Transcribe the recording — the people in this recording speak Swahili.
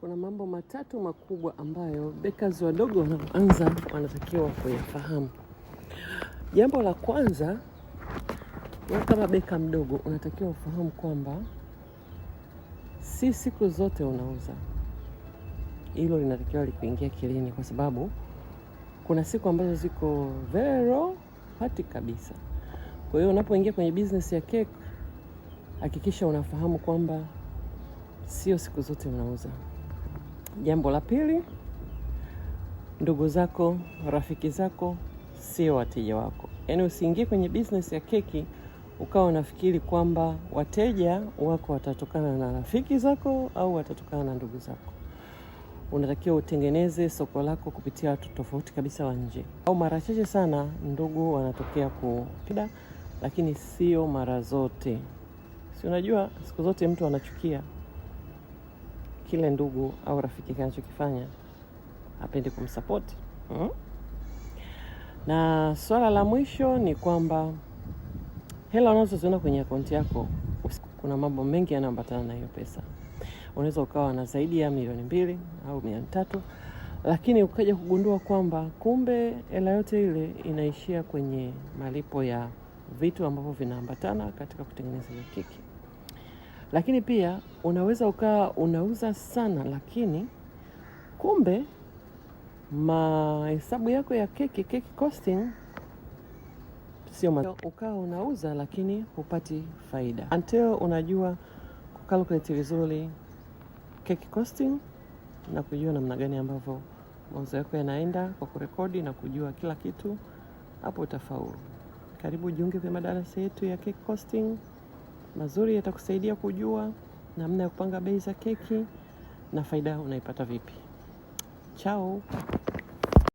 Kuna mambo matatu makubwa ambayo bakers wadogo wanaoanza wanatakiwa kuyafahamu. Jambo la kwanza, wewe kama baker mdogo unatakiwa ufahamu kwamba si siku zote unauza. Hilo linatakiwa likuingia akilini, kwa sababu kuna siku ambazo ziko very low, hati kabisa. Kwa hiyo unapoingia kwenye business ya cake, hakikisha unafahamu kwamba sio siku zote unauza. Jambo la pili, ndugu zako, rafiki zako sio wateja wako. Yaani usiingie kwenye business ya keki ukawa unafikiri kwamba wateja wako watatokana na rafiki zako au watatokana na ndugu zako. Unatakiwa utengeneze soko lako kupitia watu tofauti kabisa wa nje, au mara chache sana ndugu wanatokea kupida, lakini sio mara zote. Si unajua siku zote mtu anachukia kile ndugu au rafiki kinachokifanya, apende kumsapoti. Na swala la mwisho ni kwamba hela unazoziona kwenye akaunti yako, kuna mambo mengi yanayoambatana na hiyo pesa. Unaweza ukawa na zaidi ya 2 milioni au 3 milioni, lakini ukaja kugundua kwamba kumbe hela yote ile inaishia kwenye malipo ya vitu ambavyo vinaambatana katika kutengeneza hiyo keki. Lakini pia unaweza ukawa unauza sana, lakini kumbe mahesabu yako ya keki, cake costing sio, ukawa unauza lakini hupati faida until unajua kucalculate vizuri cake costing na kujua namna gani ambavyo mauzo yako yanaenda kwa kurekodi na kujua kila kitu, hapo utafaulu. Karibu jiunge kwenye madarasa yetu ya cake costing mazuri, yatakusaidia kujua namna ya kupanga bei za keki na faida unaipata vipi. Chao.